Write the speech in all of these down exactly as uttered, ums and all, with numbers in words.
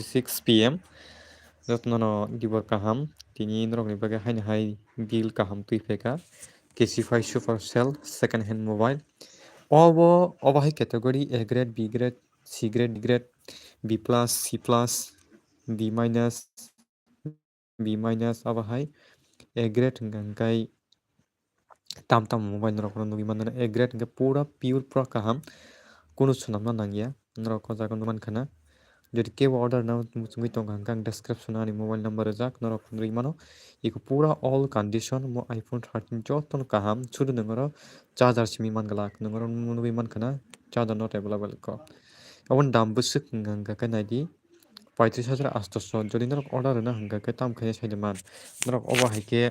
six P M. Jotono dibor kaham, tini norokni bagwi haino hai deal kaham twi phaikha. K C five Supercell second hand mobile. Obo, obo hai category A grade, B grade, C grade, D grade, B plus, C plus, D minus, B minus, abo hai A grade hwnka hwnkhe tam tam mobile norok nugwi mano. A grade hwnkhe pura pure, pura kaham, kunu swnamna nangya. Norok o jaga nugwi mankha na. Jodi kebo order na muchungwi tongkha hwnkhe ang description o ani mobile number rijak, norok phone rwi mano. Iko pura all condition, mo iPhone thirteen jotono kaham, sudu nwng oro charger simi man glak, nwng oro nugwi mankha na charger not available ko. Aboni dam bwswk hwnka hwnkhe naidi paitris hajar aatso. Jodi norok order rwna hwnkha khe tam khe saidi man. Norok obo hai khe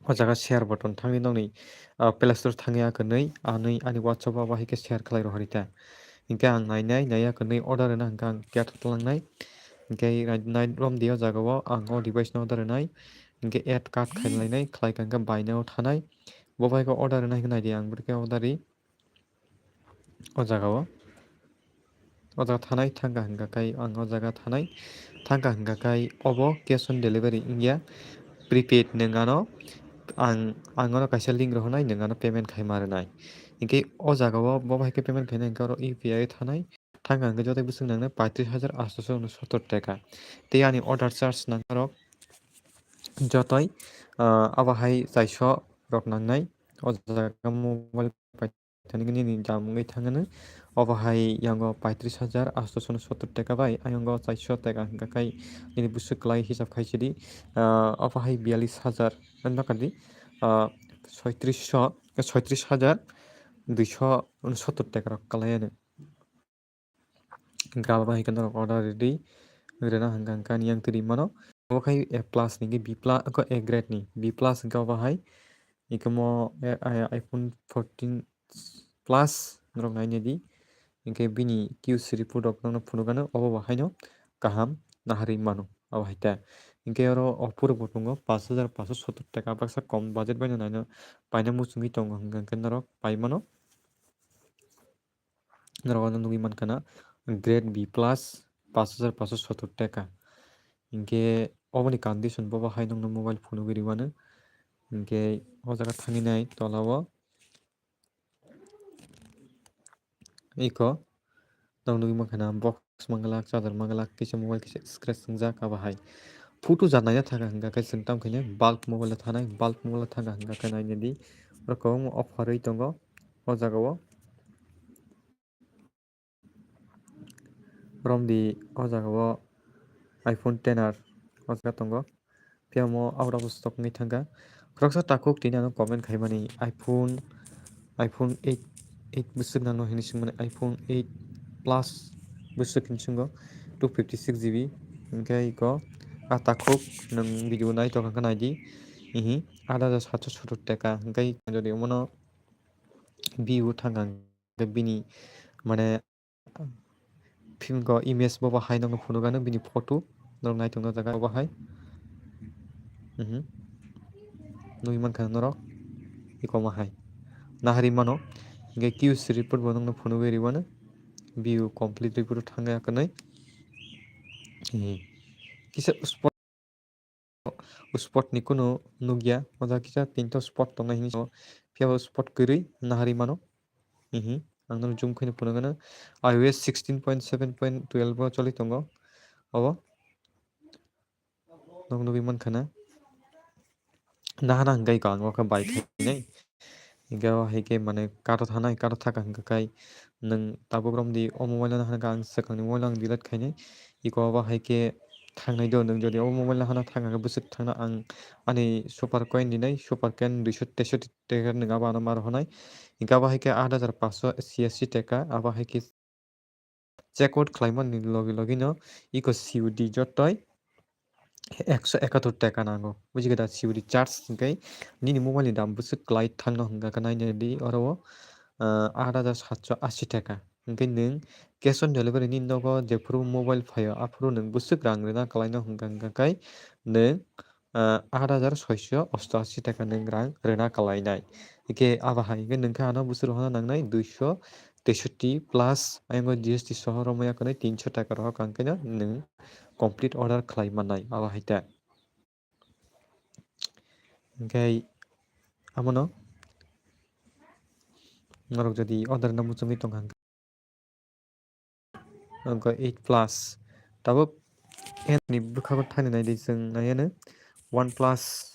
o jaga share button thangwi nokni, ah, Play Store thangwi a kwnwi, anwi ani WhatsApp o abo hai khe share khlai rohori ta. Hinkhe ang nainai, naiya kwnwi order rwna hwnkha ang get tlangnai. Hinkhe nai, nai romdi o jaga o ang o device no order rwnai. Hinkhe add cart khainai, khlai kha hinkhe buy now thanai. Bo bai khe order rwnai hwnkhe naidi ang bwrwi khe order ri. O jaga o, o jaga thanai thangkha hwnkha khe ang o jaga thanai thangkha hwnkha khe obo cash on delivery wngya, prepaid nwng ano ang, ang ano kaisa link rohornai, nwng ano payment khaima rwnai. Hinkhe o jaga o bo bai khe payment khainai hwnkhe oro U P I o thanai thangkha hwnkhe joto bwswk nangnai paitris hajar aatso unasottor taka. Tei ani order charge nang norok jotoi, ah, abo hai chaiso rok nangnai. O jaga mobile paithani nini dam wngwi thangano. Obo hai yango paitris hajar aatso unasottor taka bai, ayongo chaiso taka hwnkha khe nini bwswk kwlai hisab khai sidi. Ah, obo hai biyalish hajar, ano kadi, ah, soitris so, soitris hajar duiso unasottor taka rok kwlai ano. Hinkhe abo hai khe norok order ready rwna hwnkha hwnkhe ani yang twi mano. Obo khai A plus ni, hinkhe B plus, oko A grade ni, B plus hinkhe obo hai. Hinkhe mo, eh, eh, iPhone fourteen plus norok naina di. Hinkhe bini Q C report rok nokno phunukgano, obo bo haino kaham naharwi mano, abo hai ta. Hinkhe oro Oppo rok bo tongo, paanch hajar paanch sottor taka, baksa kom budget bai no naino, paina muchungwi tongo hwnkha hwnkhe norok pai mano. Norok ano nugwi mankha na grade B plus, paanch hajar paanch sottor taka. Hinkhe oboni condition bobo hai nokno mobile phunugwi rwmano. Hinkhe o jaga thangwi nai tola o. Iko nok nugwi mankha na box manglak, charger manglak, kisa mobile kisa scratch wngjak abo hai. Photo ja naina thangkha hwnkha khe chwng tamo khe bulk mobile o thanai, bulk mobile o thangkha hwnkha khe naina di. Oro kwbangma offer wi tongo o jaga o. Romdi o jaga o iPhone ten R o jaga tongo. Phiya omo out of stock wngwi thangkha. Khoroksa takhuk tini ano comment khaimani iPhone, iPhone eight, eight bwswk nangno hinwi swngmani, iPhone eight plus bwswk hinwi swngo, two fifty six G B. Hinkhe iko a takhuk nwng video naithok hwnkhe naidi. Ihi, aat hajar satso sottor taka. Hinkhe jodi omono view thangkha hwnkhe bini mane Phimgo image bobo hai nokno phunukgano bini photo norok naitongna jaga bobo hai. Mhm. Nugwi mankha norok iko ma hai. Naharwi mano. Hinkhe Q C report bo nokno phunugwi rwmano. View complete report thangya kwnwi. Mhm. Kisa spot spot ni kunu nukya. O jaga kisa tinta spot tongnai hinwi sabo. Phiya bo spot kwrwi naharwi mano. Mhm. Ang nono zoom khaino phunukgano. I O S sixteen point seven point twelve o choli tongo. Obo. Nok nugwi mankha na. Nahana hwnkhe iko ang o khe bai khainai. Hinkhe o hai khe mane kato thanai, kato thaka hwnkha khai nwng tabuk romdi o mobile no hwnka ang swkangni mobile no ang delete khainai. Iko obo hai khe thangnai do nwng jodi o mobile no hana thangkha khe bwswk thangna ang ani super coin rinai, super coin duiso teisoti taka nwng abo ano ma rohornai. Hinkhe abo hai khe aat hajar paanch sho chiyasi taka abo hai khe check out khlaimani logi logi no iko C O D jotoi ekso ekattor taka nango. Buji khe da C O D charge hinkhe nini mobile ni dam bwswk kwlai thangno hwnka khe naina di oro o, ah, aat hajar satso asi taka. Hinkhe nwng cash on delivery ni nogo jephuru mobile phaio aphuru nwng bwswk rang rwna kwlaino hwnka hwnka khe nwng, ah, aat hajar soiso osto asi taka nwng rang rwna kwlainai. Hinkhe abo hai hinkhe nwng khe ano bwswk rohorna nangnai duiso teishotti plus ayang G S T soho romwi yakwnwi tinso taka rohor kha, hwnkhe no nwng complete order khlai mannai abo hai ta. Hwnkhe amono norok jodi order no muchungwi tongkha hwnkhe eight plus tabuk ni bwkhago thani naidi chwng naiya no one plus.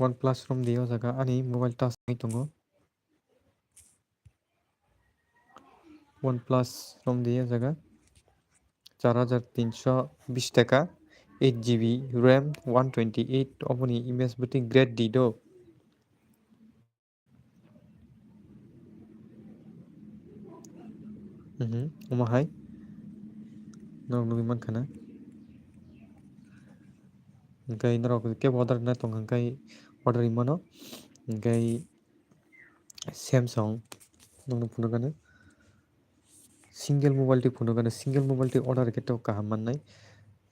OnePlus romdi o jaga ani mobile touch wngwi tongo. OnePlus romdi o jaga char hajar tinso bish taka, eight G B RAM, one twenty eight, oboni image bwtwi grade D do. Mhm, omo hai norok nugwi mankha na. Hwnkhe norok kebo order rwna tongkha hwnkhe order rwmano. Hwnkhe Samsung nokno phunukgano. Single mobile twi phunukgano, single mobile twi order khe to kaham mannai.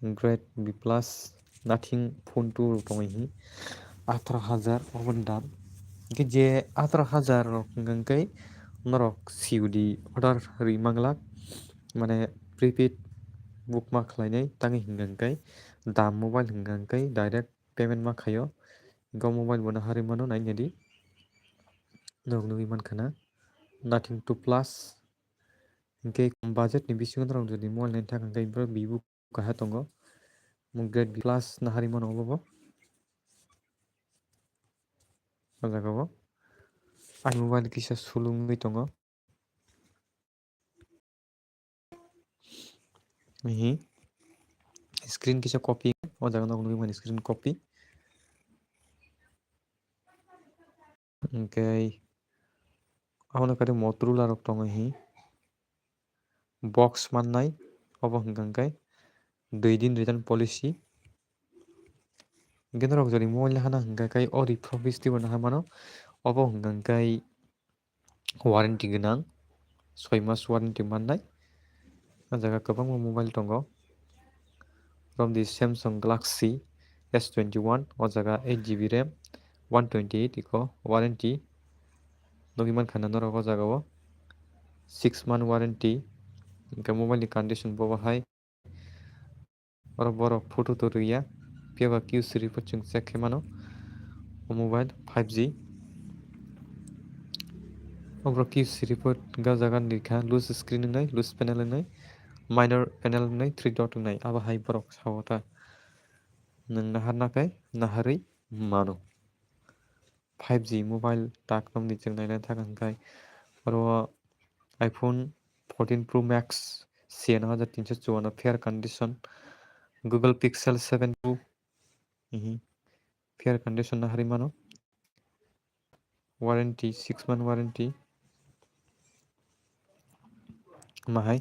Grade B plus, nothing phone two rok tongwi hi atharo hajar oboni dam. Hwnkhe je atharo hajar rok hwnkhe norok C O D order rwi manglak, mane prepaid book ma khlainai tangwi hwnkhe dam mobile hwnkhe direct payment ma khaio. Hwnkhe o mobile bo naharwi mano, nainadi norok nugwi mankha na nothing two plus. Hwnkhe budget ni bisingo norok jodi mobile naithak hwnkhe borok Vivo kaha tongo. Omo grade B plus naharwi mano obo bo. O jaga o ani mobile kisa sulungwi tongo. Ehe. Screen kisa copy. O jaga nok nugwi mani screen copy. Hwnkhe abono kari Motorola rok tongo hi. Box mannai obo hwnkha hwnkhe dui din return policy. Hwnkhe norok jodi mobile hana hwnkha khe o refurbished bo naharmano. Obo hwnkha hwnkhe warranty gwnang, soi mas warranty mannai. O jaga kwbangma mobile tongo. Romdi Samsung Galaxy S twenty one, o jaga eight G B RAM, one twenty eight iko warranty. Nugwi mankha na norok o jaga o six month warranty. Hwnkhe mobile ni condition bo bahai. Oro borok photo to rwya, phiya ba Q C report chwng check khe mano. O mobile five G. Oborok Q C report gajak ani kha, loose screen wngnai, loose panel wngnai, minor panel wngnai, three dot wngnai. Abo hai borok sao ta. Nwng naharna khe naharwi mano. Five G mobile tak romni chwng naina thang hwnkhe oro iPhone fourteen Pro Max siyano hajar tinso chuwano fair condition, Google Pixel seven Pro, mhm, fair condition naharwi mano, warranty six month warranty. Mahai.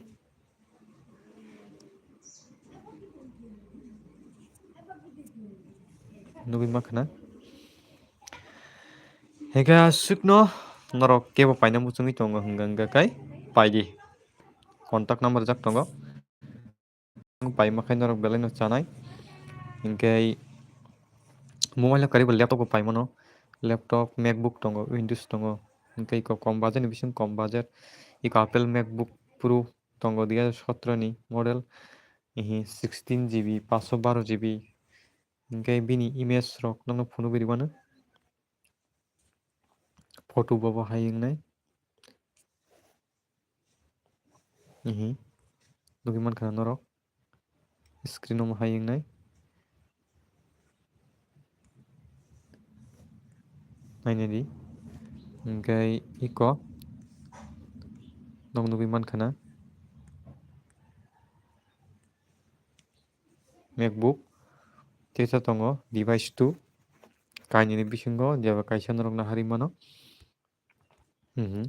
Nugwi makhna. Hega sukno norok kebo paina muchungwi tongo hwnga hwnga kai paidi. Contact number jak tongo. Pai makhai norok belai no chanai. Hinkhe mobile no karibo laptop bo paimano. Laptop, MacBook tongo, Windows tongo. Hinkhe iko kom budget ni bising kom budget. Iko Apple MacBook Pro tongo dui hajar sotro ni model. Ihi sixteen G B, paanso baro G B. Hinkhe bini image rok nokno phunugwi rwmano. Photo bo bo hai wngnai. Ihi. Nugwi mankha norok. Screen o mo hai wngnai. Nainai di. Hinkhe iko. Nok nugwi mankha na. MacBook. Teisa tongo device two. Kainwini bisingo jeba kaisa norok naharwi mano. Mhm.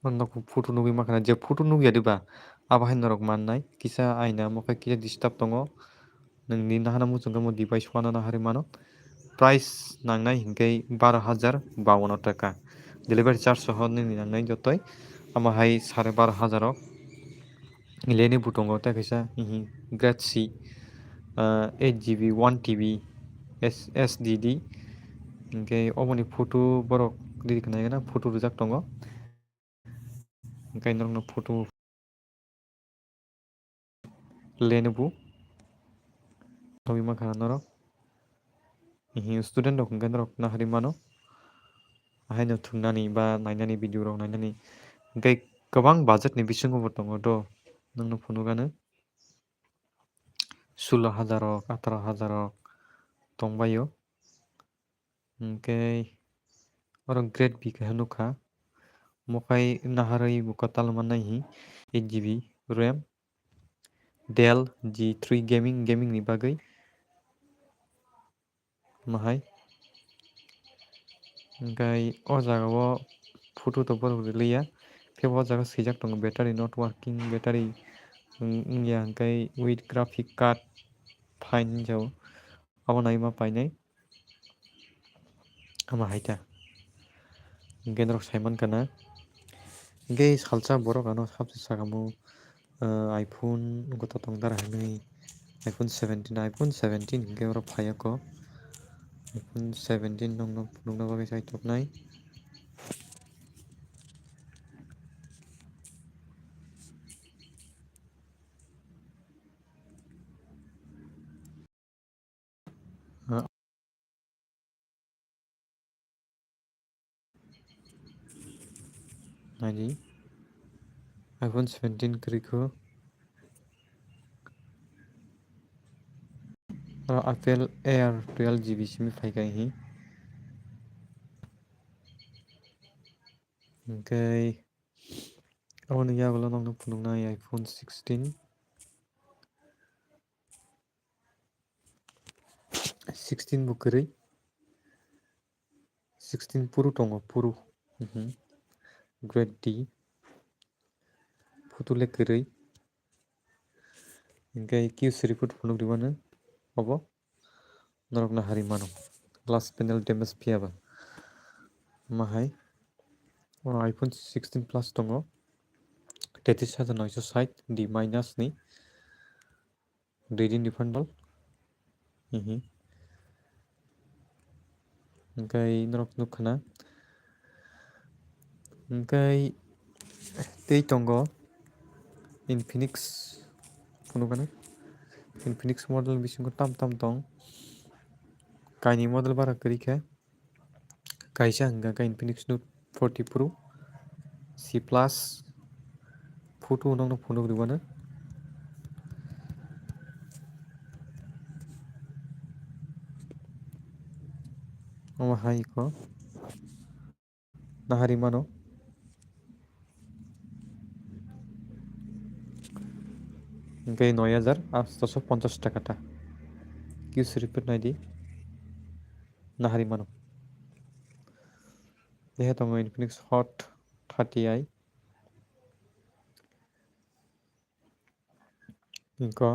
O nok photo nugwi mankha na, je photo nugya diba, abo hai norok mannai. Kisa aina mokhe kisa disturb tongo. Nwngni nahana muchungkhe mo device uanana harwi mano. Price nangnai hinkhe baro hajar bawano taka. Delivery charge soho nini nangnai jotoi. Amo hai sare baro hajaro. Lenovo tongo tei kaisa, ihi, Grade C, ah, eight G B, one T B, S-, S D D, Hwnkhe oboni photo borok riri khnai gana photo rijak tongo. Hwnkhe norokno photo Lenovo. Tongwi mankha norok. Ehe, student rok hwnkhe norok naharwi mano. Ahaino thwngnani ba nainani video rok nainani. Hwnkhe kwbang budget ni bisingo bo tongo do. Nwngno phunukgano. Sulo hajar rok, ataro hajar rok tongbaio. Hwnkhe oro grade B kaisa nukha. Mokhai naharwi bo kwtal mannai hi eight G B RAM. Dell G three gaming, gaming ni bagwi. Mahai. Hwnkhe o jaga o photo to borok rwliya. Phiya bo o jaga swijak tongo battery not working, battery wng-, wngya hwnkhe with graphic card fine hinjao. Abo nai ma painai. Ama hai ta. Hwnkhe norok sai mankha na. Hwnkhe salsa borok ano sabse saka mo, ah, iPhone wngkha to tong dara hinwi. iPhone seventeen, iPhone seventeen hwnkhe oro phai o ko. iPhone seventeen nokno phunukna bagwi chai toknai. Ah. Naidi. iPhone seventeen kwrwi kho. Oro Apple Air twelve G B simi phaikha hi. Hwnkhe aboni yagulo nokno phunuknai iPhone sixteen. Sixteen bo kwrwi. Sixteen Pro tongo, Pro. Mhm. Grade D. Photo le kwrwi. Hwnkhe Q series photo phunuk rwmano obo. Norok naharwi mano. Glass panel damage phiya ba. Mahai. Oro iPhone sixteen Plus tongo. Tetris hajar noisho sait D minus ni. Dui din refundable. Mhm. Hwnkhe norok nukha na. Hwnkhe tei tongo Infinix phunukgano. Infinix model bisingo tam tam tong. Kainwi model bara kwrwi khe. Kaisa hwnkha khe Infinix Note forty Pro, C plus, photo nokno phunuk rwmano. Omo hai kho. Naharwi mano. Hwnkhe noi hajar atsho ponchash taka ta. Q series photo naidi. Naharwi mano. Tei tongo Infinix Hot thirty i. Hwnkhe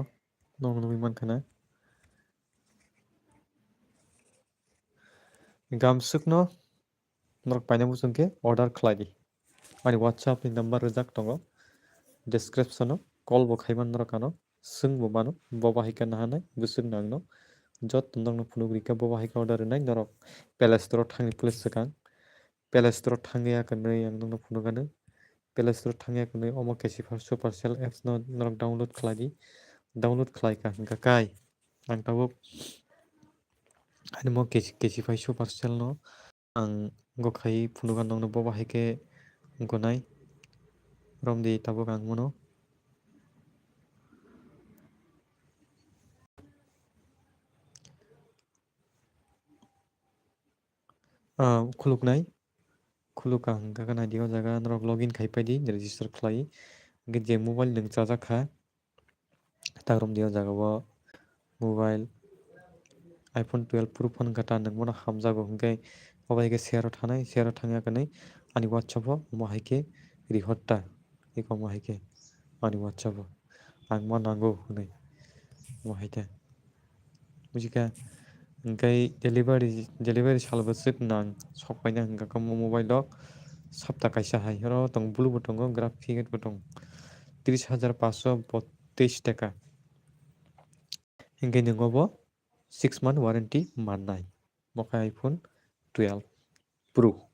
nokno nugwi mankha na. Gamsukno norok paina muchung khe order khlai di. Ani WhatsApp ni number rijak tongo description o, call bo khaiman norok ano. Swng bo mano, bo bahai khe nahanai bwswk nangno. Joto nokno phunuk rikha, bo bahai khe order rwnai norok Play Store o thangni please swkang. Play Store o thangya kwnwi ang nokno phunuk anw. Play Store o thangya kwnwi omo Kechify Supercell apps no norok download khlai di. Download khlai kha hwnkha kai ang tabuk ani mo Kechi-, Kechify Supercell no Ang go khai phunukha nokno bo bahai khe gonai romdi tabuk ang mano. Ah, khuluknai. Khulukha hwnkha khe naidi o jaga norok login khai paidi, register khlai. Hwnkhe je mobile nwng chajak kha, Ta romdi o jaga o mobile iPhone twelve Pro phone khe ta nwng bono hamjago hwnkhe obo hai khe share o thanai, share o thangya kwnwi ani WhatsApp o omo hai khe rihor ta, eko omo hai khe ani WhatsApp o ang ma nango hwnwi omo hai khe. Buji kha, hwnkhe delivery, delivery sal bo swk nang sok paina hwnkha khe omo mobile rok sapta kaisa hai. Oro tongo blue bo tongo, graphic bo tongo, tris hajar paanso botris taka. Hwnkhe nwng obo six month warranty mannai. Bo khe iPhone twelve. Pro.